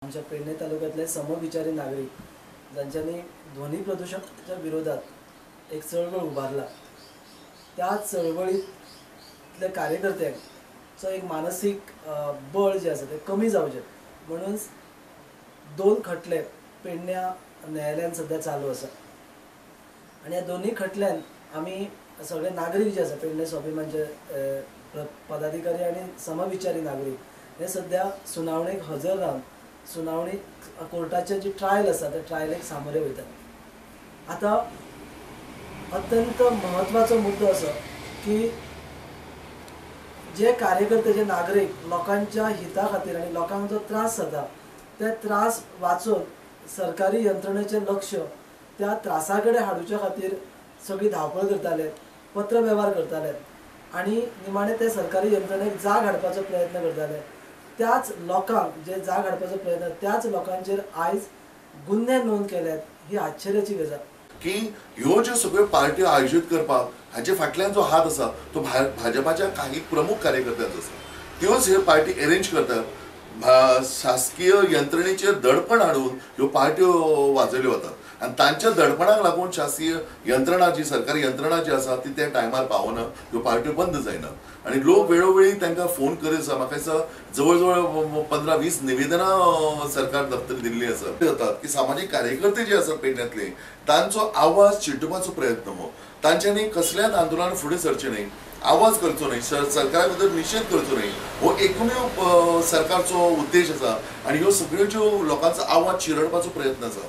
आमच्या पेडणे तालुक्यातले समविचारी नागरीक जांच्यांनी ध्वनी प्रदूषणाच्या विरोधात एक चळवळ उबारला, त्या चळवळींतले कार्यकर्त्यांचो एक मानसीक बळ जे आसा ते कमी जावचें म्हणून दोन खटले पेडण्या न्यायालयान सद्या चालू आसा आनी ह्या दोनूय खटल्यान आमी सगळे नागरीक जे आसा पेडणे स्वाभिमानचे पदाधिकारी आनी समविचारी नागरीक हे सद्या सुनावणेक हजर रावन सुनावणी कोर्टाचे जी ट्रायल आसा त्या ट्रायलेक सामोरे वयतात। आतां अत्यंत म्हत्वाचो मुद्दो असो की जे कार्यकर्ते जे नागरीक लोकांच्या हिता खातीर आनी लोकांक जो त्रास जाता ते त्रास वाचोवन सरकारी यंत्रणेचें लक्ष त्या त्रासा कडेन हाडुच्या खातीर सगळी धांवपळ करताले, पत्र वेव्हार करताले आनी निमाणे ते सरकारी यंत्रणेक जाग हाडपाचो प्रयत्न करताले। त्याच लोकांक जे जाग हाडपाचो प्रयत्न त्याच लोकांचेर आयज गुन्हे नोंद केल्यात ही आश्चर्याची गजाल की ह्यो ज्यो सगळ्यो पार्ट्यो आयोजीत करपाक हाचे फाटल्यान जो हात आसा तो भाजपाच्या काही प्रमुख कार्यकर्त्यांचो आसा। त्योच ह्यो पार्टी अरेंज करतात, शासकीय यंत्रणेचेर दडपण हाडून ह्यो पार्ट्यो वाजयल्यो वतात आनी तांच्या दडपणाक लागून शासकीय यंत्रणा जी सरकारी यंत्रणा जी आसा ती त्या टायमार पावना, ह्यो पार्ट्यो बंद जायना आनी लोक वेळोवेळी तांकां फोन करीत आसा। म्हाका दिसता जवळ जवळ 15-20 निवेदनां सरकार दफ्तर दिल्ली आसा। जातात की सामाजीक कार्यकर्ते जे आसात पेडण्यांतले तांचो आवाज चिड्डुपाचो प्रयत्न हो, तांच्यांनी कसल्याच आंदोलनान फुडें सरचें न्हय, आवाज करचो न्हय, सरकारा भितर निशेध करचो न्हय, हो एकमेव सरकारचो उद्देश आसा आनी ह्यो सगळ्यो ज्यो लोकांचो आवाज चिरडपाचो प्रयत्न आसा।